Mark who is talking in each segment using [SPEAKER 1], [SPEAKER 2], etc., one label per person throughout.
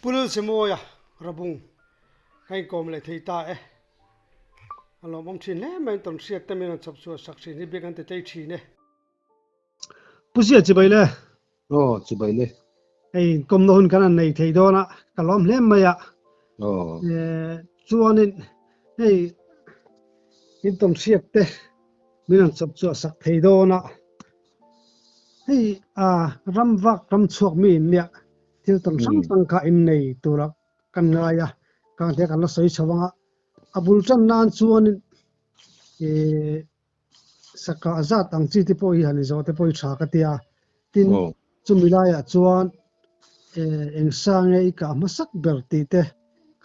[SPEAKER 1] Pu Lalzemawia Rabung ka inkawm leh thei ta e. A lawmawm thin hle mai, tawn hriat te min rawn chhawp chhuah sak thin hi biak an ti tlei thin e. Pu Zia chibai le.
[SPEAKER 2] Aw chibai le.
[SPEAKER 1] Hei inkawmna hun kan han nei thei dawn a, ka lawm hle mai a.
[SPEAKER 2] Aw.
[SPEAKER 1] Chuanin hei in tawn hriat te min rawn chhawp chhuah sak thei dawn a. Hei a ram vak ram chhuak mi in nia thil tawn hrang hrang kha in nei tura kan ngai a, kang te kan la sawi chho ang a, a bul tan nan chuanin ih saka zat ang chi te pawh hi han inzawh te pawh hi tha ka tia, tin chumi laiah chuan eh eng sa nge i kah hmasak ber tih te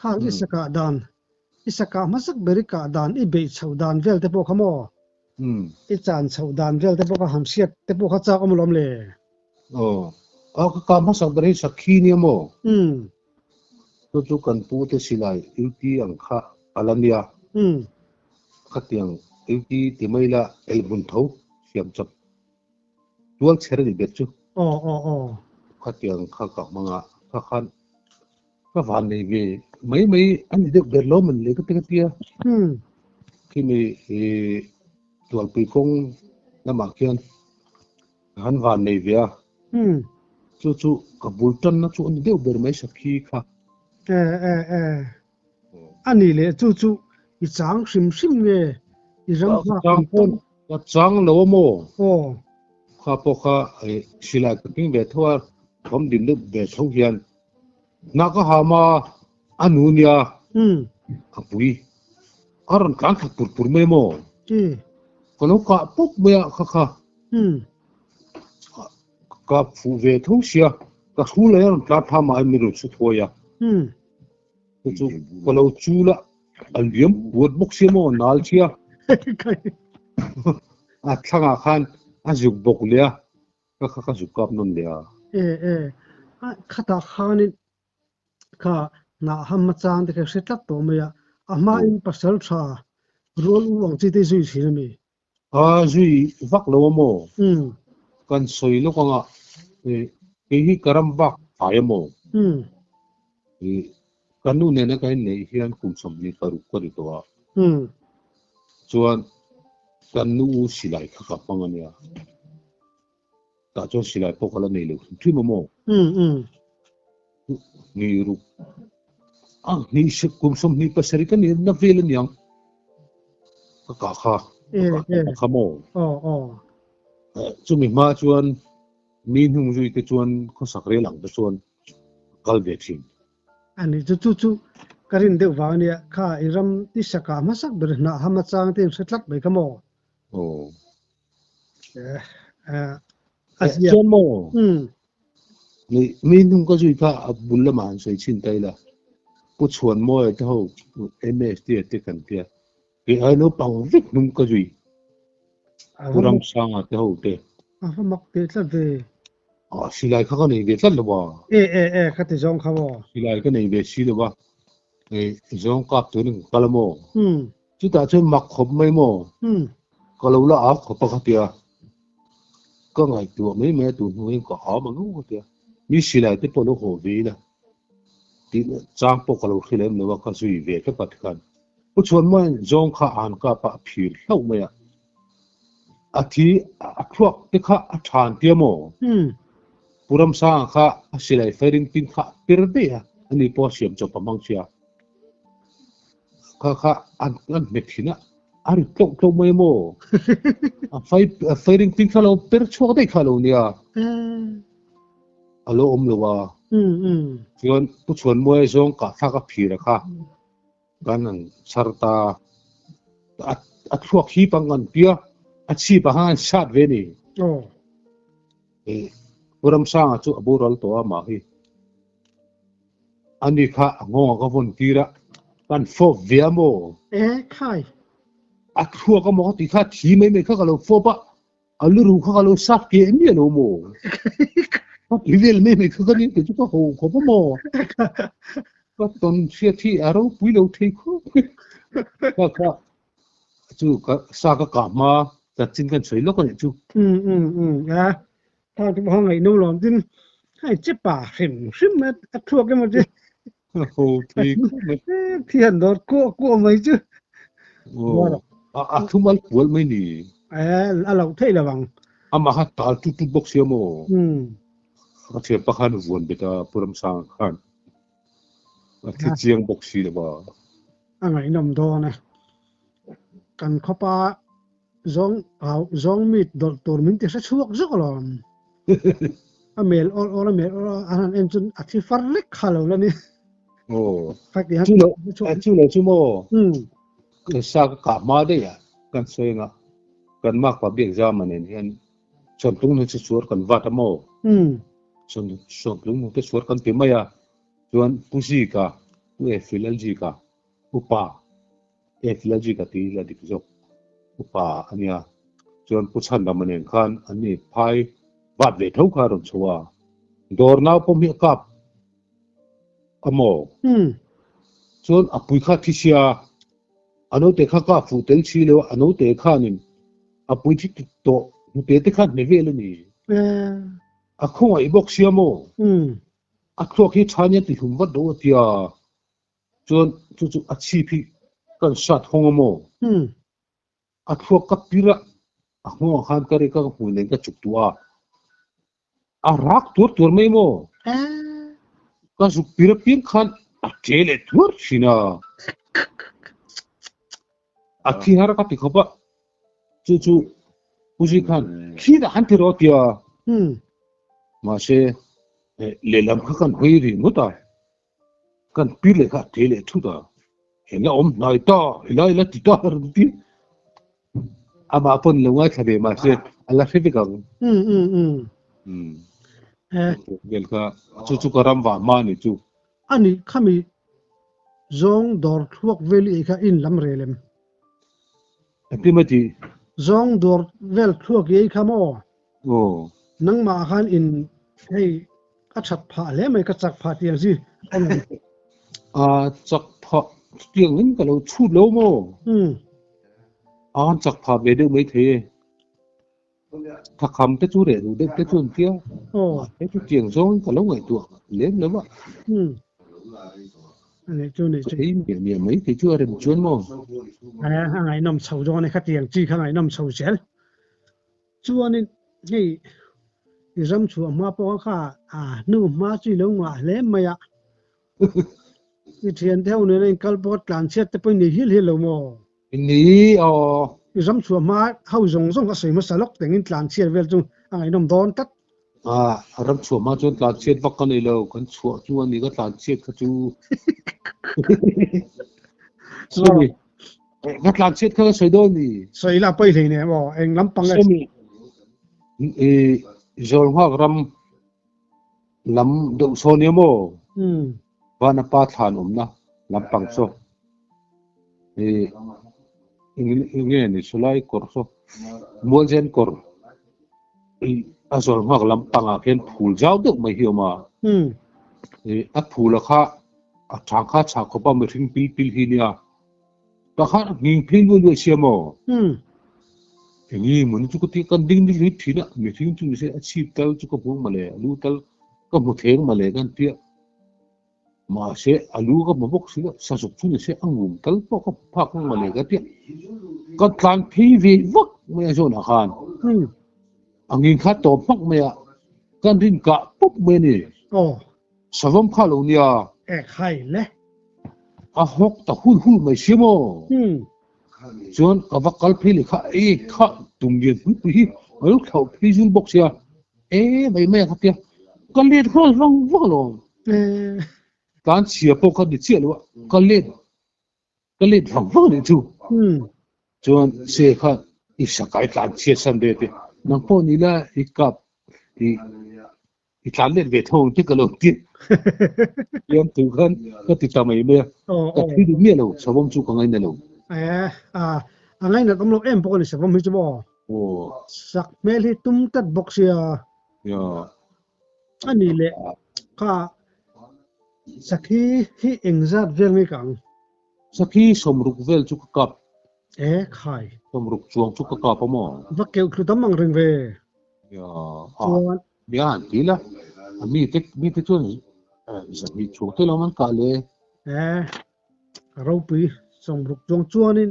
[SPEAKER 1] khang i sakah dan i sakah hmasak ber i kah dan i beih chhoh dan vel te pawh kha maw? I chan chhoh dan vel te pawh kha han hriat te pawh kha chak awm alawm le.
[SPEAKER 2] Aw, a ka kah hmasak ber hi sakhi nia maw? Chu chu kan pu te silai UT ang kha a la nia. Khatiang UT ti mai la elhmun tho siam chawp tual chher a ni ber chu.
[SPEAKER 1] Aw aw aw.
[SPEAKER 2] Khatiang kha ka hmang a, kha khan ka van nei ve mai mai a ni deuh ber lo man le ka ti ka tia. Khimi tualpui kawng lamah khian ka han van nei ve a. Chu chu ka bul tanna chu a ni deuh ber mai sakhi kha.
[SPEAKER 1] E e e. A ni leh chu chu i chang hrim hrim nge i ram nghak
[SPEAKER 2] Ka chang pawn ka chang lo a maw?
[SPEAKER 1] Aw.
[SPEAKER 2] Kha pawh kha silai ka keng ve tho a, thawm din deuh ve tho hian hna ka ham a, a nu nia a pui a rawn tlan thla pur pur mai maw? Ka lo kah pawp mai a kha kha. Ka fuh ve tho sia, ka hru leh a rawn tlan thla mah in min rawn su thuai a. Chu chu ka lo chul a, a liam puat bawk sia maw nal chhia. A thlangah khan a zuk bawk leh a, ka kha ka zuk kap nawn leh a.
[SPEAKER 1] E e, a khatah khanin kha hnah ham hmachang te kha hre tlat tawh mai a, a hmain pasal tha rual u ang chi te zui thin a mi.
[SPEAKER 2] A zui vak lo a maw? Kan sawi lawk ang a, kei hi ka ram vak fai a maw? Ka nu nena ka inneih hian kum 26 ka ni tawh a, chuan kan nu u silai kha ka hmang a nia. Tah chuan silai pawh ka la nei lo hrim hrim a maw? Ni ruk a ni kum 27 ka ni na vel a niang ka kah kha ka kah kha maw? Chumi hma chuan mi hnung zui te chuan khawsak rel ang te chuan kal ve thin.
[SPEAKER 1] A ni chu chu chu ka rin deuh vang a nia kha i ram i saka hmasak ber hnah hama chang te in hre tlat mai kha maw?
[SPEAKER 2] Aw.
[SPEAKER 1] A zia.
[SPEAKER 2] Chuan maw? Ni mi hnung ka zui kha a bul lamah an sawi chhin ta ila. Pu Chhuan Mawia te ho MST te kan tia. Kei ai naupang vek hnung ka zui. Pu Ramsanga te ho te.
[SPEAKER 1] A va mak teh tlat ve.
[SPEAKER 2] A silai kha ka nei ve tlat lo a.
[SPEAKER 1] E e e ka ti zawng kha maw.
[SPEAKER 2] Silai ka nei ve si lo a. E zawng kap turin ka kal a maw. Chutah chuan mak khawp mai maw? Ka lo la au khawp a ka tia. Ka ngaihtuah mai mai a tun hnu hian ka au ang ang ka tia. Mi silai te pawh lo haw ve ila tih chang pawh ka lo hre lem lo a, ka zui ve tlat a tikhan. Pu Chhuanmuain zawng kha a han kap a, a phir hlauh mai a. A thi a thluak te kha a than tia maw? Pu Ramsanga kha a silai firing pin kha a per daih a, ani pawh a siam chawp a hmang sia. Kha kha an an hmet thin a, a ri tlauh tlauh mai maw? A fai a firing pin kha lo per chhuak daih kha a lo nia. A lo awm lo a. Chuan Pu Chhuanmuaia zawng kahthlak a phir a kha kan an chhar ta a a thluak hip ang an tia a chhip ah khan an sat ve ni. Pu Ramsanga chu a boral tawh a mah hi. Ani kha a nghawng a ka vawn tir a, kan fawp ve a maw?
[SPEAKER 1] E khai!
[SPEAKER 2] A thluak a maw ka ti kha thi mai mai kha ka lo fawp a, a luruh kha ka lo sat keh miah lo maw? Ka ti vel mai mai kha ka ning te chu ka ho khawp a maw? Ka tawn hriat hi a ropui lo thei khawp mai. Kha kha chu ka sa ka kah hma chanchin kan sawi lawk a nih chu.
[SPEAKER 1] Um um um a Thang chu hawng ngaih no lawm tin hei che pa hrim hrim a a thuak emaw che.
[SPEAKER 2] Ho thei khawp mai.
[SPEAKER 1] Thian dawr kuah kuah mai chu.
[SPEAKER 2] Aw, a thumal pual mai ni.
[SPEAKER 1] Eh, a loh theih lo ang.
[SPEAKER 2] Amah kha tal tut tut bawk sia maw? Ka thianpa khan vuan bet a, Pu Ramsanga khan. A thi chiang bawk si lo va.
[SPEAKER 1] A ngaihnawm dawn e. Kan khawpa zawng au zawng meat dawlh tur min ti hre chhuak zawk alawm. A mel awl awl a mel awl awl a han en chuan a thi far lek kha lo la ni.
[SPEAKER 2] Aw. Chu lo chu lo chu maw? Sa ka kah hma daih a kan sawi anga kan makpa biak zama nen hian Sawmtlung nu chu suar kan vat a maw? Sawmtlung nu te suar kan ti mai a chuan Pu Zika Pu Efil Lalzika Upa Efil Lalzika tih hi la dik zawk Upa a nia chuan Pu Chhandama nen khan an ni phai vat ve tho kha a rawn chho a dawr nau pawm hi a kap a maw? Chuan a pui kha thi sia a naute kha ka fuh tel si lo a, a naute khanin a pui thi tawh hnute te kha hne vel a ni. A khawngaih bawk sia maw? A thluak hi tha nia ti hlum vat lo a tia chuan chu chu a chhip hi kan sat hawng a maw? A thluak ka pir a, a nghawngah khan ka rek a, ka hmui nen ka chuk tuah a. A rak tuar tuar mai maw? Ka zuk pir apiang khan a ṭe leh tuar thin a. A thi har ka ti khawp a. Chu chu Pu Zui khan khi dah han ti rawh a ti a. Mahse lehlam kha kan hawi rih ngawt a. Kan pir leh kha a ṭe leh thut a. Eng a awm hnai ta, helai la ti ta a rawn ti. Amah pawn lo ngaithla ve mahse a la hre vek ang. Vel kha chu chu ka ram vah hma a ni chu.
[SPEAKER 1] Ani khami zawng dawr thluak vel i ei kha in lam rel em?
[SPEAKER 2] Engtin mai tih?
[SPEAKER 1] Zawng dawr vel thluak i ei kha maw?
[SPEAKER 2] Aw.
[SPEAKER 1] Nangmah khan in hei a that phah hle mai ka chak phah tiang chi awm em?
[SPEAKER 2] A chak phah chutiang in ka lo chhut lo maw? A chak phah ve deuh mai thei e. Thakham te chu reh duh deuh te chu an tia. He chutiang zawng in ka lo ngaihtuah lem lo a. Ka ei miah miah mai thei chu a rem chuan maw?
[SPEAKER 1] A ngaihnawm chho dawn e khatiang chi kha ngaihnawm chho zel. Chuanin hei i ram chhuah hma pawh kha a hnu hma chu i lo ngah hle mai a. I thiante ho nena inkal pawh tlan chhiat te pawh i nei hial hial lo maw?
[SPEAKER 2] Ni aw.
[SPEAKER 1] I ram chhuah hma ho zawng zawng kha sawi hmasa lawk tengin tlan chhiat vel chu a ngaihnawm dawn tlat.
[SPEAKER 2] A ram chhuah hma chuan tlan chhiat vak ka nei lo, kan chhuah chu a ni ka tlan chhiat kha chu. Sorry. Ka tlan chhiat kha ka sawi dawn ni.
[SPEAKER 1] Sawi la pawi hlei nen aw, eng lampang nge.
[SPEAKER 2] Semi i zawl nghak ram lam deuh saw nia maw? Vana pa thlan awmna lampang saw i eng nge ni sawlai kawr saw Mualzen kawr i a zawl nghak lampangah khian phul zau deuh mai hi a awm a. I a phul a kha a thang kha chhah khawp a mihring pil pil hi nia. Ka kha nghing phei luai luai sia maw? Enge mawni chu ka ti kan ding ding rit thin a, mihring chu nise a chhip tal chu ka hmu mawle, a lu tal ka hmu theng mawle kan ti a. Mahse a lu ka hmu bawk si lo, sazuk chu nise a ngum tal pawh ka hmu phak ang mawle ka ti a. Ka tlan phei ve vak mai a zawnah khan. A nghing kha tawp hmak mai a, kan rin kah pawp mai a ni. Savawm kha lo nia.
[SPEAKER 1] Ek hai le.
[SPEAKER 2] A hawk ta hul hul mai si maw? Chuan ka va kal phei leh kha ei kha tum lian pui pui hi a lo thlauh phei zul bawk sia. E mai mai a kha tia. Ka let nghal vang vang alawm. Tlan chhia pawh kha ni chiah lo a, ka let ka let vang vang anih chu. Chuan se kha i sakai tlan chhiat san ve te. Nang pawh ni la i kap i I tlan let ve tho ang che ka lo ti. Tiang tu khan ka ti ta mai mai a. Ka thui duh miah lo, savawm chu ka ngaina lo.
[SPEAKER 1] Eh, a a ngainat awm lo em pawh a ni savawm hi chu maw.
[SPEAKER 2] Aw.
[SPEAKER 1] Sak hmel hi tum tlat bawk sia.
[SPEAKER 2] Ya.
[SPEAKER 1] A ni leh kha sakhi hi engzat vel nge ka ang?
[SPEAKER 2] Sakhi sawmruk vel chu ka kap.
[SPEAKER 1] Eh, khai.
[SPEAKER 2] Sawmruk chuang chu ka kap a maw?
[SPEAKER 1] Va keuh thlu tam ang reng ve.
[SPEAKER 2] Ya. Chuan Nia an ti la, a mite mite chuan Zahnih chhuak te lo man kah le.
[SPEAKER 1] E ropui sawmruk chuang chuanin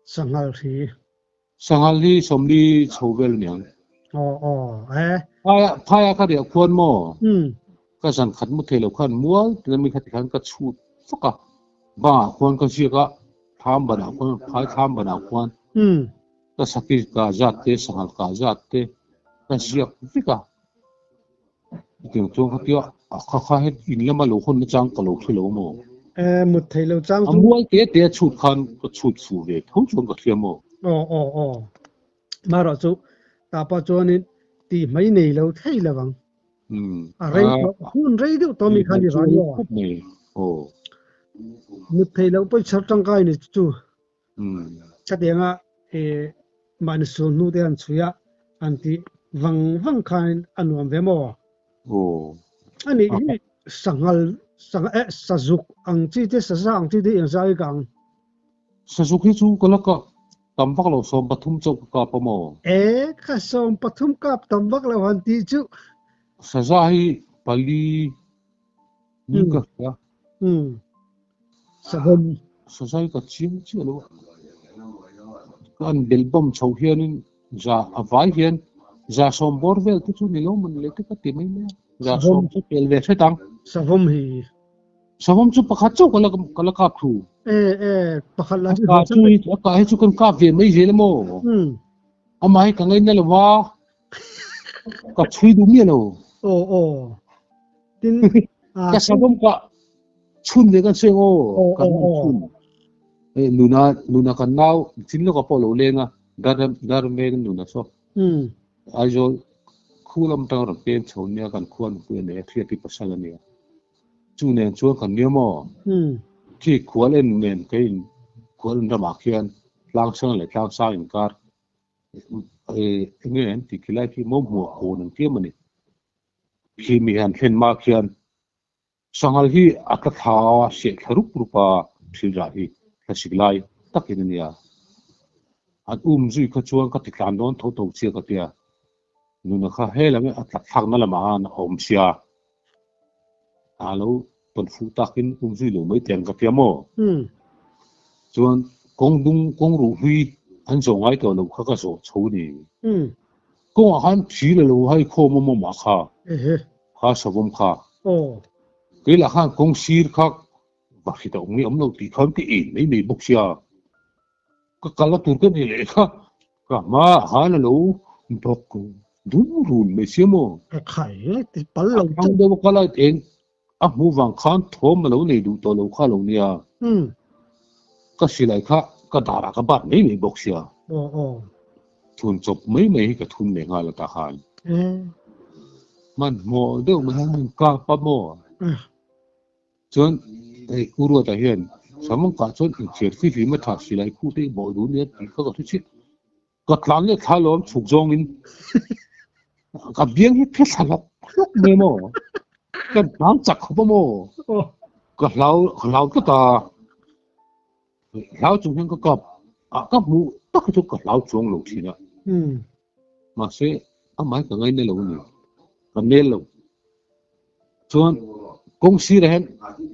[SPEAKER 1] sanghal hri.
[SPEAKER 2] Sanghal hi sawmli chho vel aniang.
[SPEAKER 1] Aw aw e.
[SPEAKER 2] Phaia phaia ka riah khuan maw? Ka zan khat mu thei lo khan mual tina mi kha tikhan ka chhut fak a. Bangah khuan ka ziak a, thlam banah khuan phai thlam banah khuan ka saki ka zat te sanghal ka zat te ka ziak vek a. Chutiang chuan kha tia a kha kha het in lama lo hawn nachang ka lo hre lo maw?
[SPEAKER 1] E mut thei lo chang
[SPEAKER 2] chu. A mual te te a chhut khan ka chhut fuh ve tho chuan ka hria maw?
[SPEAKER 1] Aw aw aw. Marawh chu tah pawh chuanin tih mai nei lo thei lo ang. A rei tawh hun rei deuh tawh mi kha ni rai aw.
[SPEAKER 2] Aw.
[SPEAKER 1] Mut thei lo pawh chhar tangkai ni chu. Chutianga mahni sul hnu te han chhui a, han tih vang vang khanin a nuam ve maw?
[SPEAKER 2] Aw.
[SPEAKER 1] A nih hi sanghal, sangha eh sazuk ang chi te, saza ang chi te engzai ka ang?
[SPEAKER 2] Sazuk hi chu ka la kap tam vak lo, 13 chauh ka kap a maw?
[SPEAKER 1] E, ka 13 kap tam vak lo han tih chu.
[SPEAKER 2] Saza hi pali ni ka hria.
[SPEAKER 1] Savawm.
[SPEAKER 2] Sazai ka chiang chiah lo a. Ka an bel bawm chho hianin za a vai hian za sawm bawr vel te chu ni lo mawn le te ka ti mai mai a. Za sawm chu pel ve hret ang.
[SPEAKER 1] Savawm hi.
[SPEAKER 2] Savawm chu pakhat chauh ka la ka la kap thu.
[SPEAKER 1] E e pakhat la
[SPEAKER 2] chu a ka chu a ka hi chu kan kap ve mai zel a maw. Amah hi ka ngaina lo va. Ka chhui duh miah lo.
[SPEAKER 1] Aw aw. Tin
[SPEAKER 2] ka savawm ka chhun ve kan sawi ang aw. Kan chhun. Nuna nuna kan nau chin lawk a pawh lo leng a dar dar veng nuna saw. Aizawl khu lam tang rawn peng chho nia kan khua nupui a nei a hriat hi pasal a nia. Chu nen chuan kan nia maw? Khi khual en nen kei khual en ramah khian tlang sang leh tlang sang inkar enge an tih khi lai khi maw hmuh hawn ang chiam a ni. Khi mi han thlen hma khian sanghal hi a tla thla a, hriat thla rup rup a thil rah hi thlasik lai takin a nia. An um zui kha chuan ka ti tlan dawn tho tho chiah ka tia. Nuna kha he lam a tla thlakna lamah khan a awm sia. A lo tawn fuh takin um zui lo mai teh ang ka tia maw? Chuan kawng dung kawng ruh hlui an zawh ngai tawh loh kha ka zawh chho ni. Kawngah khan thil a lo hai khawm a mawmah kha, kha savawm kha. Kei lah khan kawng sir kha va hrit a awm nge awm lo tih khan ka en mai mai bawk sia. Ka kal a tur ka ni leh kha ka hmaah khan a lo bawk dum run mai sia maw.
[SPEAKER 1] Ka khai e, ti pal lo
[SPEAKER 2] chu. A thang deuh a kal a eng a hmuh vang khan thawm a lo nei duh tawh lo kha lo nia. Ka silai kha ka darah ka bat mai mai bawk sia. Thun chawp mai mai hi ka thun leh nghal a tah khan. Hmanhmawh deuh mai hian min kap a maw? Chuan hei U Ruata hian Samangkah chuan inchhiar fihlim a tha silai khuh te i bawh duh nia tih kha ka hre chiah. Ka tlan leh thla lawm chhuk zawngin ka biang hi phe thla hlawk hlawk mai maw? Ka tlan chak khawp a maw? Ka hlau ka hlau tlat a. Hlau chung hian ka kap a ka hmuh tak hi chu ka hlau chuang lo thin a. Mahse amah hi ka ngaina lo a ni. Ka nel lo. Chuan kawng sirah hian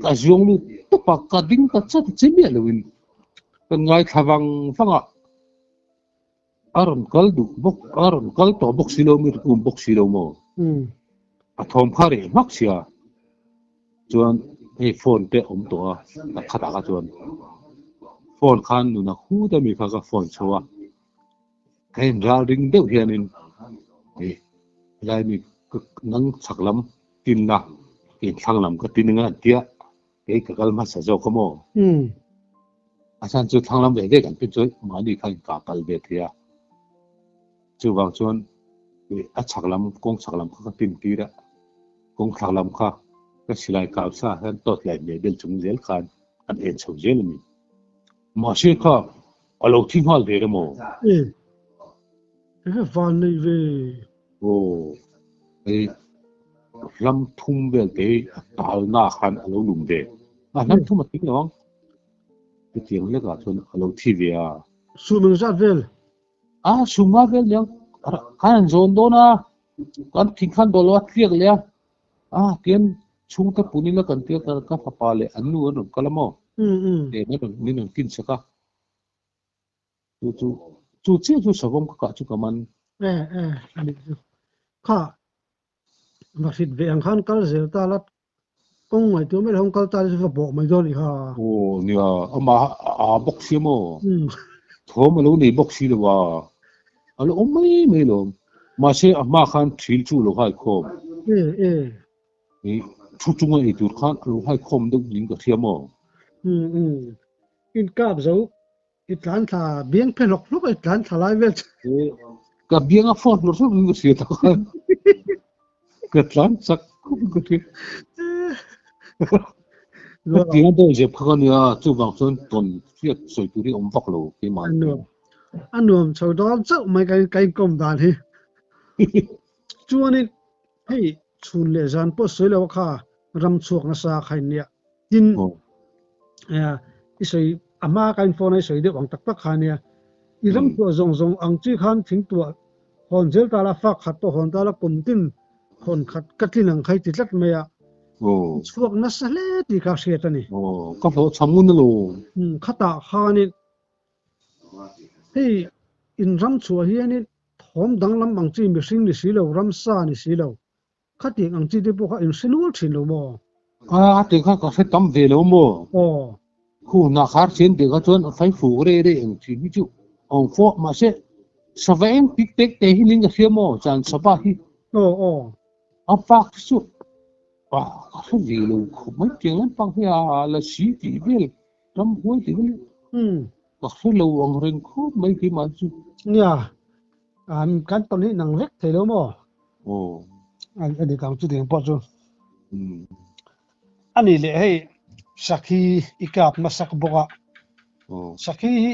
[SPEAKER 2] ka zuang lut tawp a, ka ding ta chat che miah loin ka ngaithla vang vang a. A rawn kal duh bawk, a rawn kal tawh bawk si lo, mi rawn um bawk si lo maw? A thawm kha reh hmak sia. Chuan hei phone te awm tawh a, ka khatah kha chuan phone khan nuna khut a mi kha ka phone chho a. Ka inral ring deuh hianin ih helai mi nang chhak lam tinna inthlang lam ka tin anga an tia kei ka kal hmasa zawk a maw? A chhan chu thlang lam ve ve kan pin chuan mahni kha inkah kal ve thei a, chuvang chuan ih a chhak lam kawng chhak lam kha ka tin tir a, kawng thlak lam kha ka silai kau sa hian tawt leh hmeh bel chung zel khan an en chho zel a ni. Mahse kha a lo thi nghal ve emaw?
[SPEAKER 1] E, e van nei ve.
[SPEAKER 2] Aw, hei hlam thum vel te hi a tal na khan a lo lum ve. A hlam thum a tling lo ang. Chutiang hlekah chuan a lo thi ve a.
[SPEAKER 1] Sum engzat vel?
[SPEAKER 2] A, sum nga vel niang. Khan an zawn dawn a, kan thing khan dawl lo a, tliak leh a. A, tian. Chhungte pun ila kan tia ka fapa leh an nu an rawn kal a maw? Tlem an rawn min rawn kin sak a. Chu chu chu chiah chu savawm ka kah chu ka man.
[SPEAKER 1] E e a nih chu. Kha va hrit ve ang khan kal zel ta la kawng ngaihtuah mai hlawm kal ta chu va bawh mai dawn nih kha.
[SPEAKER 2] Aw nia amah a bawk si maw? Thawm a lo nei bawk si lo a, a lo awm mai mai lawm. Mahse a hma khan thil chu a lo hai khawm.
[SPEAKER 1] E e.
[SPEAKER 2] I thu chunga ei tur khan a lo hai khawm deuh niin ka hria maw?
[SPEAKER 1] Um um. Inkap zo I tlan thla biang phe hlawk hlawk a i tlan thla lai vel chu.
[SPEAKER 2] Ka biang a phone hlawk hlawk in ka hria tak a. Ka tlan chak khawp in ka hria. Ka tiang a dawi zep kha ka nia, chuvang chuan tawn hriat sawi tur hi a awm vak lo keimah.
[SPEAKER 1] A nuam, a nuam chho dawn chauh mai ka ka inkawm dan hi. Chuanin hei chhun leh zan pawh sawi lo a kha ram chhuak nasa kha in nia. Tin, i sawi a hma ka in phone a i sawi deuh ang tak tak kha nia. I ram tuah zawng zawng ang chi khan thing tuah hawn zel ta la, fak khat pawh hawn ta la, kum tin hawn khat ka tlin ang kha i ti tlat mai a. I chhuak nasa hle tih kha hriat a ni.
[SPEAKER 2] Ka hlawh chham ngun alo.
[SPEAKER 1] Khatah khanin hei in ram chhuah hianin thawm danglam ang chi mihring ni si lo, ramsa ni si lo, Khatiang ang chi te pawh kha in hre nual thin lo maw?
[SPEAKER 2] A ti kha ka hre tam ve lo maw?
[SPEAKER 1] Aw.
[SPEAKER 2] Khu hna khar chen tih kha chuan a fai fuk reh reh eng thin hi chu a awm fo a, mahse sava eng tik tek te hi ning ka hria maw chan sava hi.
[SPEAKER 1] Aw aw.
[SPEAKER 2] A pak hi chu a ka hre ve lo khawp mai tiang lampang hi a la si tih vel ram huai tih vel hi ka hre lo ang reng khawp mai keimah hi chu.
[SPEAKER 1] Nia, kan tawn hi nang vek thei lo maw?
[SPEAKER 2] Aw.
[SPEAKER 1] A dik ang chu ding pawh chu. A nih leh hei sakhi i kap hmasak bawk a. Sakhi hi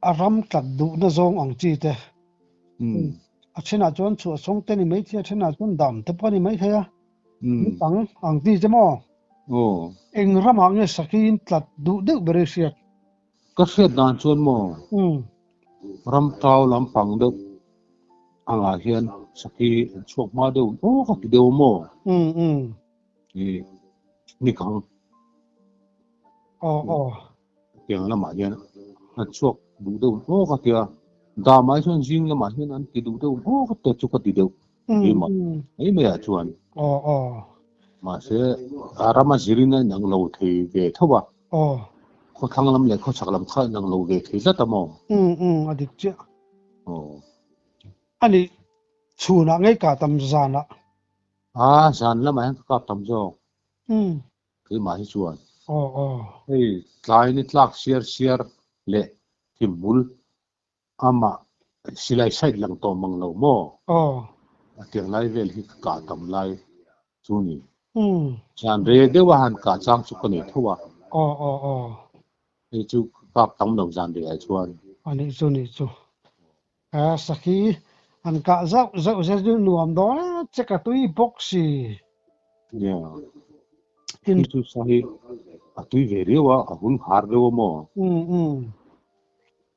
[SPEAKER 1] a ram tlat duhna zawng ang chi te. A thenah chuan chhuah sawng te ni mai thei a, a thenah chuan dam te pawh a ni mai thei a. Nutang ang chi che maw? Eng ramah nge sakhi in tlat duh deuh ber i hriat?
[SPEAKER 2] Ka hriat dan chuan maw ram tau lampang deuh angah hian sakhi an chhuak hma deuh aw ka ti deuh maw? I nikang tiang lamah hian an chhuak duh deuh aw ka ti a, damah hi chuan zing lamah hian an ti duh deuh aw ka ti chu ka ti deuh keimah mai maiah chuan. Mahse a rama zirin a inang lo thei ve tho a.
[SPEAKER 1] Aw.
[SPEAKER 2] Khawthlang lam leh khawchhak lam kha inang lo ve thei zat a maw?
[SPEAKER 1] Um um a dik chiah.
[SPEAKER 2] Aw.
[SPEAKER 1] A nih chhunah ngei kah tam zanah.
[SPEAKER 2] A zan lamah hian ka kap tam zawk.
[SPEAKER 1] Um.
[SPEAKER 2] Keimah hi chuan.
[SPEAKER 1] Aw aw.
[SPEAKER 2] Hei tlai ni tlak siar siar leh thimhmul amah silai side lang tawh mang lo maw?
[SPEAKER 1] Aw.
[SPEAKER 2] A tiang lai vel hi ka kah tam lai chu ni. Zan re deuh a han kah chang chu ka nei tho a.
[SPEAKER 1] Aw aw aw.
[SPEAKER 2] Hei chu ka kap tam lo zan reh ah chuan.
[SPEAKER 1] A nih chu nih chu. A sakhi han kah zauh zauh zel chu nuam dawn e che ka tui bawk si.
[SPEAKER 2] Nia. Hei chu sa hi a tui ve riau a, a hun har deuh a maw?
[SPEAKER 1] Um um.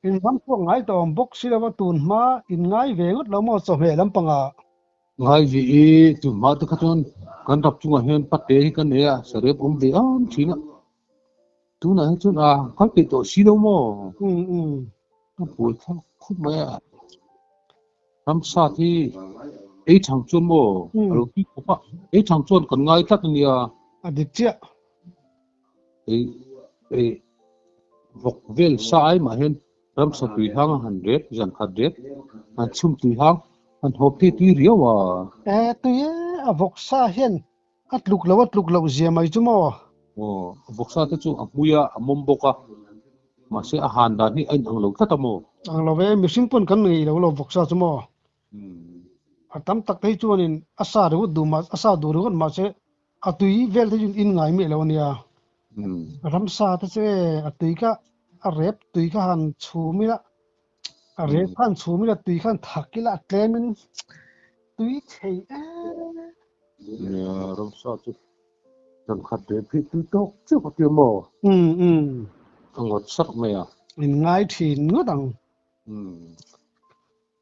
[SPEAKER 1] In ram pawh ngai tawh awm bawk si lo a, tun hma in ngai ve ngawt lo maw chawhmeh lampangah?
[SPEAKER 2] Ngai ve i, tun hma te kha chuan kan rap chungah hian pate hi ka nei a, sarep awm ve am thin a. Tunah hian chuan a kal peih tawh si lo maw?
[SPEAKER 1] Um um.
[SPEAKER 2] Ka buai thlak khawp mai a. Ramsa hi ei chang chuan maw a lo tui khawp a, ei chang chuan kan ngai tlat a nia.
[SPEAKER 1] A dik chiah.
[SPEAKER 2] Ei ei vawk vel sa ai mah hian ramsa tui hang a han rep, zan khat rep, han chhum tui hang, han hawp thei tui riau a.
[SPEAKER 1] E tui e, a vawk sa hian a tluk loh a tluk loh zia mai chu maw?
[SPEAKER 2] Aw, a vawk sa te chu a hmui a, a mawm bawk a, mahse a han dan hi a inang lo tlat a maw?
[SPEAKER 1] Ang lo ve, mihring pawn kan ngei lo lo vawk sa chu maw? A tam tak te hi chuanin a sa ringawt duh mah, a sa duh ringawt mahse A tui vel te chu in ngai miah lo a nia. Ramsa te chu e a tui kha a rep tui kha han chhum ila a rep kha han chhum ila tui kha han thak ila a tlem in tui thei em.
[SPEAKER 2] Nia ramsa chu kan khat rep hi tui tawk chiah ka tia maw? A ngawt sak mai a.
[SPEAKER 1] In ngai thin ngawt ang.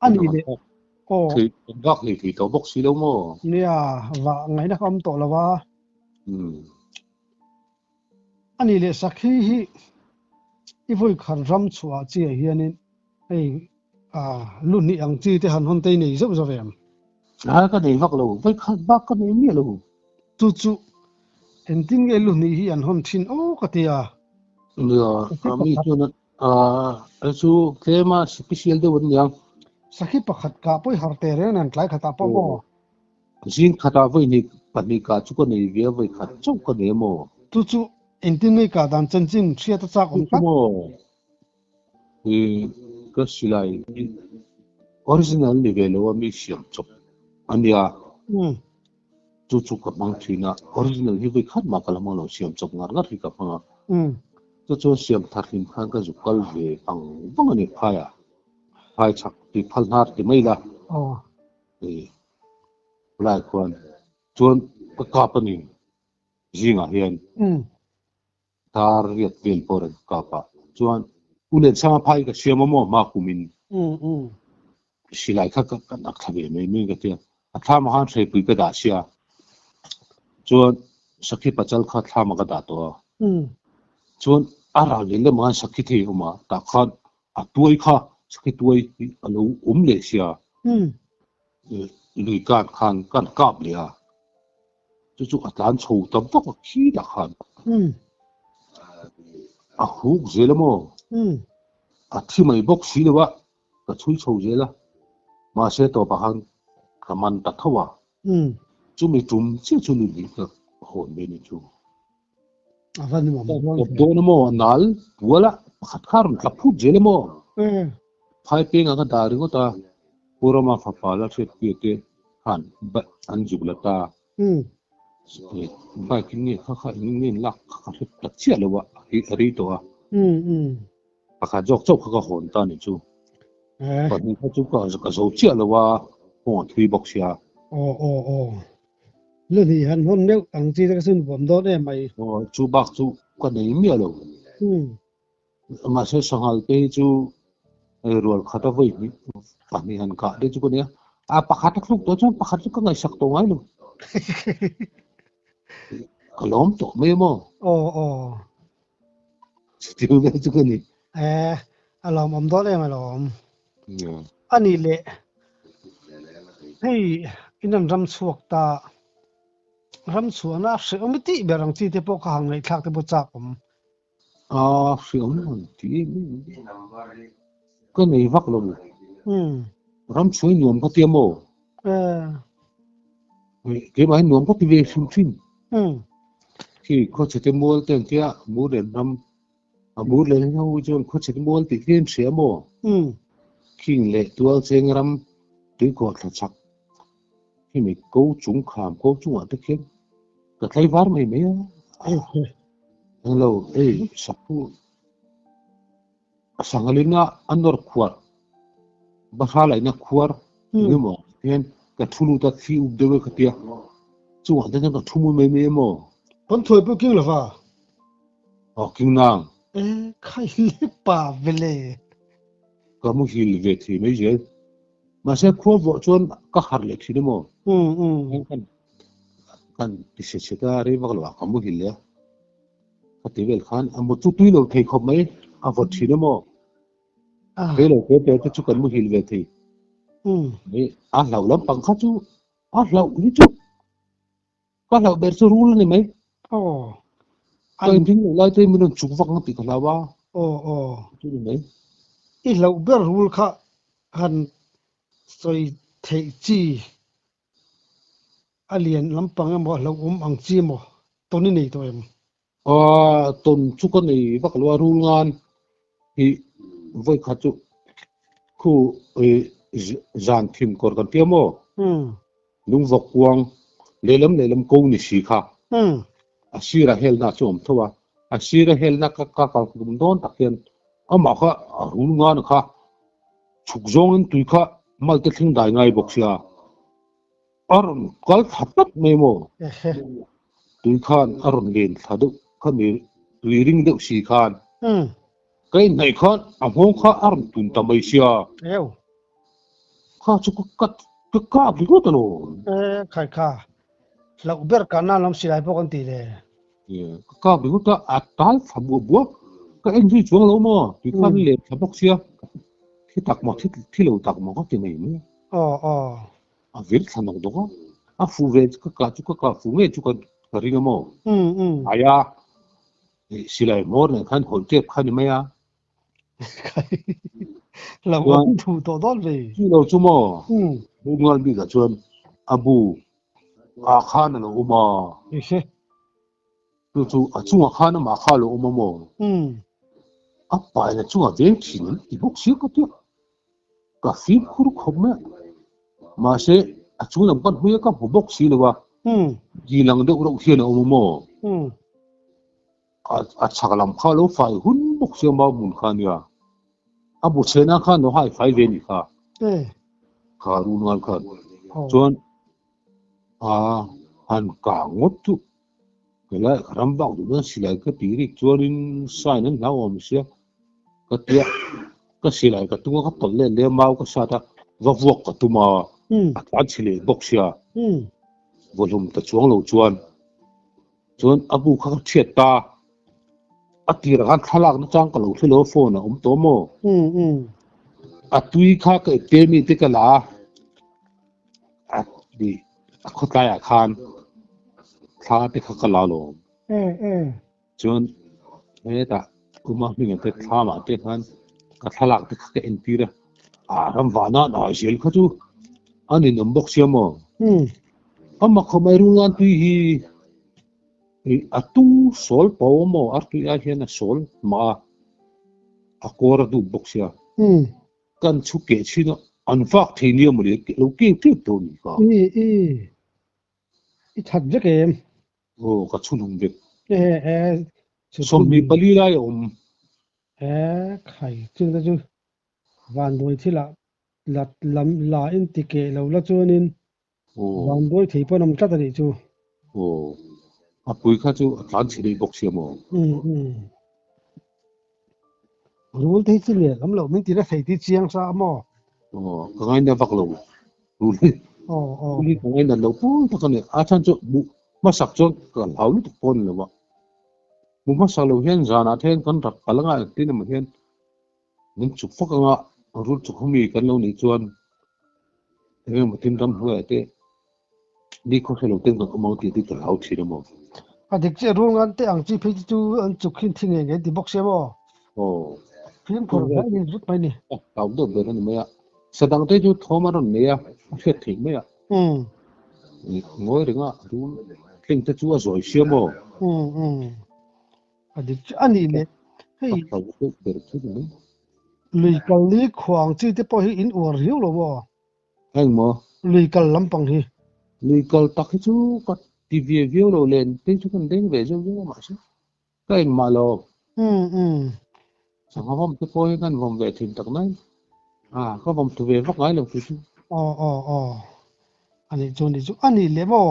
[SPEAKER 1] A nih leh aw.
[SPEAKER 2] Thei vak hlei thei tawh bawk si lo maw?
[SPEAKER 1] Nia, vah ngaihna kha awm tawh lo a.
[SPEAKER 2] Umm.
[SPEAKER 1] A nih leh sakhi hi i vawi khat ram chhuah ah chiah hianin hei ah lu hnih ang chi te han hawn te i nei zeuh zauh em?
[SPEAKER 2] A ka nei vak lo, vawi khat bak ka nei miah lo.
[SPEAKER 1] Chu chu engtin nge lu hnih hi an hawn thin aw ka ti a.
[SPEAKER 2] Nia, a mi chuan a chu tlem a special deuh an niang.
[SPEAKER 1] Sakhi pakhat kah pawh i har teh reng nen tlai khatah pawh maw?
[SPEAKER 2] Zing khatah vawi hnih pahnih kah chu ka nei ve a, vawi khat chauh ka nei maw?
[SPEAKER 1] Chu chu engtin nge kah dan chanchin hriat a chak awm tlat?
[SPEAKER 2] Chu maw? Ih ka silai hi original ni ve lo a mi siam chawp a nia. Chu chu ka hmang thin a, original hi vawi khat mah ka la hmang lo, siam chawp ngar ngar hi ka hmang a. Chu chuan siam thar hlim khan ka zuk kal ve vang vang a ni phai ah, phai chhak tih phal hnar ti mai la. Ih lai khuan chuan ka kap a ni zingah hian tar riat vel pawh rawn kap a chuan u Lensanga phai ka siam a maw hma kumin silai kha ka nak thla ve mai mai ka tia a thlam ah khan hreipui ka dah sia chuan sakhi pachal kha thlam ah ka dah tawh a chuan a ral leh lamah khan sakhi thei a awm a tah khan A tuai kha sakhi tuai hi a lo awm leh sia. Lui kan khan kan kap leh a, chu chu a tlan chho ta vak a khi dah khan. A huk zel a maw? A thi mai bawk si lo a, ka chhui chho zel a, mahse tawpah khan ka man ta tho a. Chumi tum chiah chu lui ka hawn ve ni chu.
[SPEAKER 1] A va nuam dawn
[SPEAKER 2] Kawp dawn a maw? A nal pual a, pakhat kha a rawn tla phut zel a maw? Phai peng ah ka dah ringawt a, Pu Rama fapa la hriatpuia te khan an zuk la ta. Bike in nge kha kha eng nge lak kha ka hre ta chiah lo a, a ri tawh a. Pakhat zawk chauh kha ka hawn ta ni chu. Pahnih kha chu ka zo chiah lo a, kawng a thui bawk sia.
[SPEAKER 1] Aw aw aw. Lu hnih han hawn meuh ang chi te ka sun vawm dawn em mai.
[SPEAKER 2] Aw chu bak chu ka nei miah lo. Mahse sanghal te hi chu rual khat a vawi hnih pahnih han kah te chu ka nia. A pakhat a thluk tawh chuan pakhat chu ka ngaihsak tawh ngai lo. Ka lawm tawh mai a maw?
[SPEAKER 1] Aw aw.
[SPEAKER 2] Chutiang vel chu ka ni.
[SPEAKER 1] Eh, a lawmawm dawn em alawm. A nih leh, hei in an ram chhuak ta, ram chhuahna a hrehawm i tih ber ang chi te pawh kha han ngaihthlak te pawh chak awm.
[SPEAKER 2] A hrehawm han ti em em. Ka nei vak lo. Ram chhuai nuam ka tia maw? Keimah hi nuam ka ti ve hrim hrim. Khi khawchhete mual te an tia, Murlen ram a Murlen hi ho chuan khawchhete mual tih khi an hria maw? Khing leh Tualcheng ram tuikhuah thla chak khi mi ko chung kham ko chungah te khian ka tlaivar mai mai a. Englo ei sakhu Sanghalina a nawr khuar, Bahra laihna khuar engemaw hian ka thu lut a, thli up deuh e ka tia, chungah te chuan ka thu mui mai mai em aw?
[SPEAKER 1] Kan thuai pawh king lova.
[SPEAKER 2] Aw king nang.
[SPEAKER 1] E khai le pa vele.
[SPEAKER 2] Ka muhil ve thei mai zel. Mahse khua vuah chuan ka harh leh thin em aw? Kan kan ti chhe chhe ta rei vak lo ah ka muhil leh a. Ka ti vel khan a mut chu tui lo thei khawp mai, a vawt thin em aw? Rei lo te te te chu kan muhil ve thei. A hlauh lampang kha chu a hlauh hi chu ka hlauh ber chu rul a ni mai. Ka inring loh lai te min rawn chuk vak ang tih ka hlau a. Chu ni mai.
[SPEAKER 1] I hlauh ber rul kha han sawi theih chi A lian lampang emaw a hlauhawm ang chi emaw tawn i nei tawh em?
[SPEAKER 2] Aw, tawn chu ka nei vak lo a, rul ngan hi vawi khat chu khu zan thim kawr kan tia maw? Lungvawk kuang lehlam lehlam ko ni si kha. A sirah helna chu a awm tho a, a sira helna ka kal tum dawn tak hian amah kha a rul ngan kha chhuk zawngin tui kha malte thleng dai ngai bawk sia. A rawn kal thla tlat mai maw? Tui khan a rawn len thla deuh kha mi tui ring deuh si khan. Ka inhnaih khan a nghawng kha a rawn tun ta mai sia. Kha chu ka ka kap ringawt alawm.
[SPEAKER 1] Khai kha. Hlauh ber kah nan lam silai pawh kan tih le.
[SPEAKER 2] Ka kap ringawt a, a tal thla buah buah. Ka en zui chuang lo maw? Tui khan let thla bawk sia. Thi tak maw, thi lo tak maw ka ti mai mai a.
[SPEAKER 1] Aw aw.
[SPEAKER 2] A vir thla nawk nawk a. A fuh ve chu ka kah chu ka kah fuh ngei chu ka ring a maw? Aia silai hmawr nen khan hawlh tep kha ni mai a.
[SPEAKER 1] Lo
[SPEAKER 2] Chuan
[SPEAKER 1] an thu tawh dawn ve.
[SPEAKER 2] Chu lo chu maw? Bungal bikah chuan a bu ah khan a lo awm a.
[SPEAKER 1] Ehe.
[SPEAKER 2] Chu chu a chungah khan amah kha a lo awm a maw? A paina chungah veng thin an ti bawk sia ka tia. Ka fimkhur khawp mai a. Mahse a chung lam kan hawi a ka hmu bawk si lo a. Dil ang deuh reuh hian a awm a maw? A chhak lam kha lo fai hun bawk sia mau hmun kha ania. A bu chhena khan lo hai fai ve ni kha. Kha rul ngal khan. Chuan a han kang ngawt chu helai ka ram bak duh dawn silai ka tih rik chuanin sign an hlau awm sia ka tia ka silai ka tung a ka tawlh let leh a mau ka sat a va vuak ka tum a a tlan chhe leh bawk sia vawhlum ta chuang lo chuan. Chuan a bu kha ka thiat ta. A tirah khan thlalak na chang ka lo hre lo a phone a awm tawh maw? A tui kha ka ipte mi te ka la a, a ni a khawtlai ah khan thla te kha ka la alawm. Chuan hetah Uma hming te thlam ah te khan ka thlalak te kha ka entir a, a ram vana hnai zel kha chu a ninawm bawk sia maw? Amah khawp mai Rungan tui hi ih a tung sawl pau maw ar tui ai hian a sawl mah a, a kawr a dup bawk sia. Kan chhu keh chhin a, an vak thei nia mawle lo keng tep tawh ni kha.
[SPEAKER 1] I i i that vek em?
[SPEAKER 2] Aw ka chhu hlum vek.
[SPEAKER 1] E e
[SPEAKER 2] 24 lai a awm.
[SPEAKER 1] E khai chu te chu vanduai thilah la lam la in ti keh lo la chuanin vanduai thei pawn awm tlat a nih chu.
[SPEAKER 2] Aw a pui kha chu a tlan chhe daih bawk sia maw?
[SPEAKER 1] Umm rul te hi chu lian awm loh min ti na thei tih chiang sa a maw?
[SPEAKER 2] Aw ka ngaina vak lo rul hi.
[SPEAKER 1] Aw aw.
[SPEAKER 2] Rul hi ka ngaina lo pawl tak a ni. A chhan chu hmuh hmasak chuan ka hlau lutuk pawh a ni lo a. Hmuh hmasak lo hian zanah te hian kan rak palh anga engtin emaw hian Min chuk fak anga rul chuk humi kan lo nih chuan eng emaw tin ram hnuaiah te ni khaw hre lo ten kan awm ang tih te ka hlau thin a maw?
[SPEAKER 1] A dik chiah rul ngan te ang chi phei chu an chuk hin thi ngei ngei ti bawk sia maw?
[SPEAKER 2] Aw.
[SPEAKER 1] Fimkhur hle in zut mai ni.
[SPEAKER 2] A hlau deuh ber a ni mai a. Sadang te chu thawm a rawn nei a, a hriat theih mai a. Ngawi reng a rul tling te chu a zawi sia maw?
[SPEAKER 1] A dik chu a nih leh hei lui kal li khuang chi te pawh hi in uar riau lo maw?
[SPEAKER 2] Eng maw?
[SPEAKER 1] Lui kal lampang hi.
[SPEAKER 2] Lui kal tak hi chu ka ti ve viau lo len te chu kan deng ve zeuh zeuh a mahse ka engmah lo.
[SPEAKER 1] Umm umm.
[SPEAKER 2] Sangha vawm te pawh hi kan vawm ve thin tak mai. A ka vawm thu ve vak ngai lo tih chu.
[SPEAKER 1] Aw aw aw. A nih chu a nih chu a nih leh maw?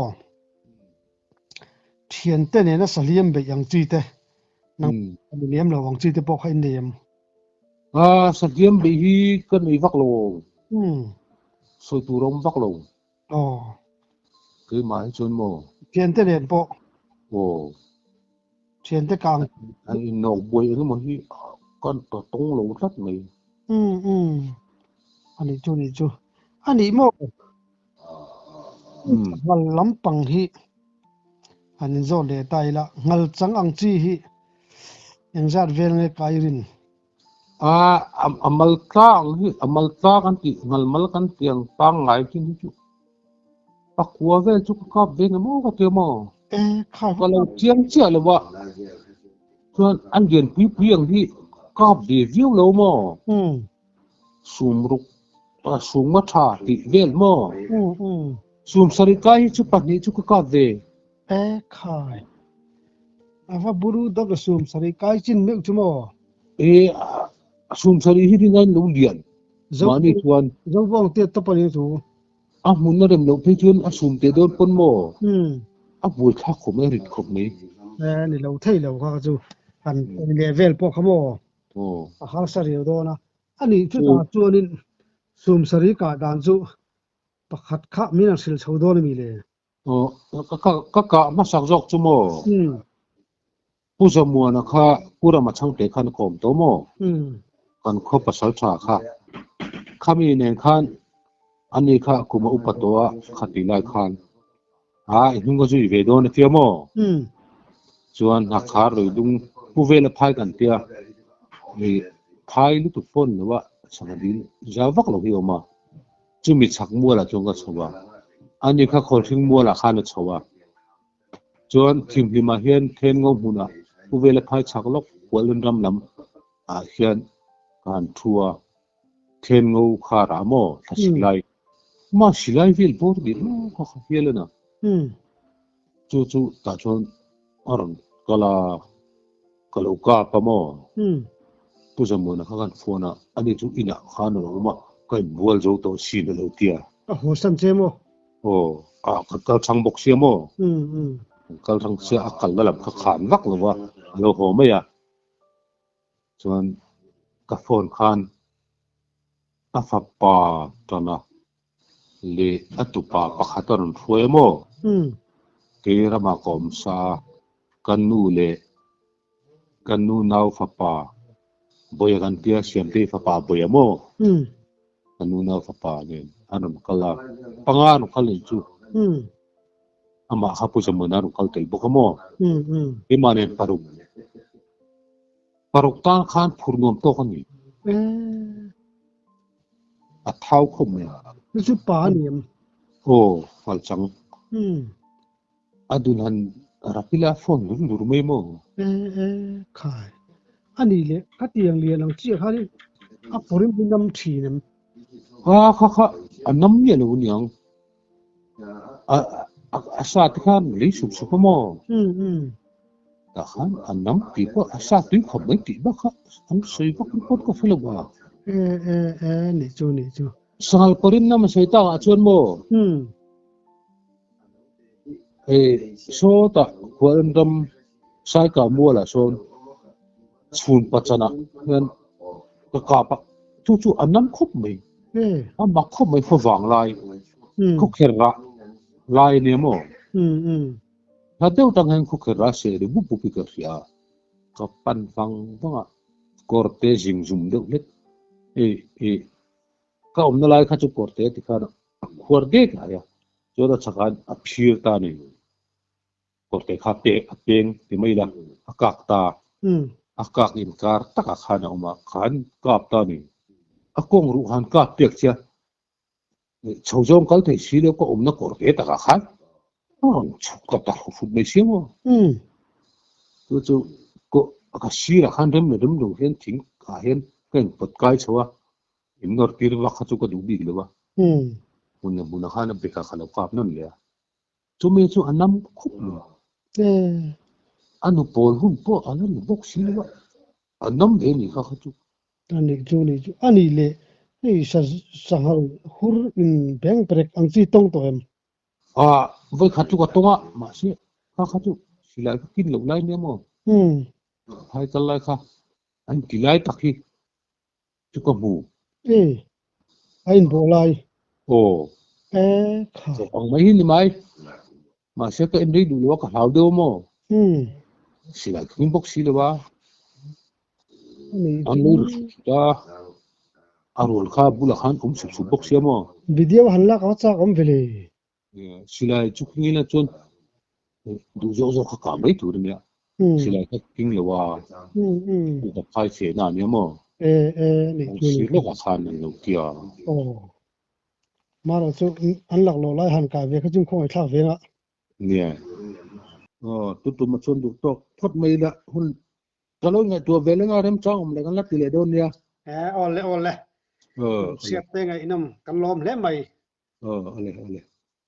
[SPEAKER 1] Thiante nena sahliam beih ang chi te, nang a ni lem lo ang chi te pawh kha in nei em?
[SPEAKER 2] A, sahliam beih hi ka nei vak lo. Sawi tur a awm vak lo.
[SPEAKER 1] Aw.
[SPEAKER 2] Keimah hi chuan maw?
[SPEAKER 1] Thiante nen pawh.
[SPEAKER 2] Aw.
[SPEAKER 1] Thiante kang.
[SPEAKER 2] An innawk buai eng emaw hi kan ta tawng lo tlat mai.
[SPEAKER 1] A nih chu, a nih chu. A nih maw? Ngal lampang hi han inzawt leh ta ila, ngal chang ang chi hi engzat vel nge kai rin?
[SPEAKER 2] A, a mal tla ang hi, a mal tla kan tih, ngal mal kan tih ang pangngai chin hi chu pakua vel chu ka kap ve nge maw ka ti a maw?
[SPEAKER 1] E, kha
[SPEAKER 2] Ka lo chiang chiah lo a, chuan an lian pui pui ang hi kap ve viau lo maw? Sumruk sum a tha tih vel maw? Sum sarih kai hi chu pahnih chu ka kap ve.
[SPEAKER 1] E khai. A va buru deuh le sum sarih kai chin meuh chu maw?
[SPEAKER 2] E sum sarih hi ringa in lo lian. Mahni chuan.
[SPEAKER 1] Zovawng tiat tawp a ni chu.
[SPEAKER 2] A hmun a rem loh phei chuan a sum teh dawn pawn maw? A buaithlak khawp mai, a rit khawp mai.
[SPEAKER 1] E ni lo thei lo kha chu han leh vel pawh kha maw? A harsa riau dawn a. A nih chutah chuanin sum sarih kah dan chu pakhat kha min an hrilh chho dawn a mi le?
[SPEAKER 2] Aw ka ka ka kah hmasak zawk chu maw? Pu Zamuana kha Pu Rama chhangte khan a kawm tawh maw? Kan khaw pasal tha kha. Khami nen khan ani kha kum a upa tawh a kha tih lai khan a i hnung a zui ve dawn a tia maw? Chuan hnakhar lui dung pu vela phai kan tia i phai lutuk pawh ni lo a sangha dil zau vak lo hi a awm a. Chumi chhak mualah chuan ka chho a, ani kha khawlhring mualah khan a chho a. Chuan thimhlimah hian Thengo hmunah Pu Vela phai chhak lawk Kualin ram lam ah hian ka han thu a, Thengo khar ah maw thla silai, mah silai vel bawr dih maw kha kha hial a na. Chu chu tah chuan a rawn kal a, ka lo kap a maw? Pu Zamuana kha kan phone a, ani chu inah khan a lo awm a, ka inbual zo tawh sin a lo ti a.
[SPEAKER 1] A haw san che maw?
[SPEAKER 2] Aw, a kan kal thang bawk sia maw? Kan kal thang sia, a kalna lam kha khan vak lo va, a lo haw mai a. Chuan ka phone khan a fapa tana leh a tupa pakhat a rawn hruai a maw? Kei ramah ka awm sa a, ka nu leh ka nu nau fapa Bawia kan tia Siamtei fapa Bawia maw? Ka nu nau fapa nen an rawn kal a, panga an rawn kal leh chu amah kha Pu Zamuna a rawn kal tel bawk a maw? Keimah nen paruk Paruk tan khan phur nuam tawk a ni. A thau khawp mai.
[SPEAKER 1] Chu chu pa a ni em?
[SPEAKER 2] Aw, ngal chang. A dun han rap ila phone lur lur mai maw?
[SPEAKER 1] E e, khai. A ni le, ka tiang lian ang chiah khan a pawrin hi nam thin em?
[SPEAKER 2] A kha kha, a nam miah lo aniang. A a sa te khan lei sup sup a maw? Tah khan a nam tih pawh a sa tui khawp mai tih bak kha an sawi vak report ka hre lo a.
[SPEAKER 1] E e e nih chu nih chu.
[SPEAKER 2] Sanghal pawrin nam a sawi tak ah chuan maw? Hei sawtah khualin ram Saika mualah sawn chhun pachanah hian ka kap a, chu chu a nam khawp mai, a mak khawp mai khaw vang lai, khaw kher rah lai a nia maw? Hla deuh tang hian khaw kher rah seh ri bup bup hi ka hria a, ka pan vang vang a, kawr te zing zum deuh hlek, ka awmna lai kha chu kawr te ti khan a khuar dek lai a, chuan a chhakah a phir ta a ni. Kawrte kha pek a peng ti mai ila a kak ta a kak inkar takah khan a awm a khan kap ta a ni. A kawng ruh han kap pek chia chho zawng kal thei si lo ka awmna kawrte takah khan a rawn chhuk ta ta hrut hrut mai sia maw. Chu chu ka sirah khan rem leh rem lo hian thing ah hian ka inpawt kai chho a in nawr tir vak kha chu ka duh bik lo a. Hmun leh hmunah khan a bekah ka lo kap nawn leh a. Chumi chu a nam khup mai. A nu pawl hun pawh a la ni bawk si lo a, a nam ve ni kha kha chu.
[SPEAKER 1] A nih chu nih chu a nih leh hei sanghal hur in beng perek ang chi tawng tawh em?
[SPEAKER 2] A vawi khat chu ka tawng a, mahse kha kha chu silai kha kin loh lai nia maw? Phai kal lai kha an ti lai tak hi. Chu ka hmu.
[SPEAKER 1] E, a inbawh lai.
[SPEAKER 2] Aw.
[SPEAKER 1] E, kha.
[SPEAKER 2] Chaw ang mai hi ni mai. Mahse ka en rei duh lo a, ka hlau deuh a maw? Silai thung bawk si lo a. An lo ri hrut hrut a, a rual kha bulah khan awm sup sup bawk sia maw?
[SPEAKER 1] Video han lak a chak awm ve le.
[SPEAKER 2] Silai chu khing ila chuan duh zawk zawk kha kah mai tur a nia. Silai kha king lo a, ka phai fe na a nia maw? An sir lawkah khan an lo ti a.
[SPEAKER 1] Marawh chu an lak loh lai han kah ve kha chu khawngaih thlak ve ngah.
[SPEAKER 2] Nia. Aw, tutum a chuan duh tawk phawt mai ila hun ka lo ngaihtuah ve leng a remchang awm leh kan la ti leh dawn nia.
[SPEAKER 1] Aw le aw le. Chhiat te ngaihnawm kan lawm hle mai.
[SPEAKER 2] Aw ale ale.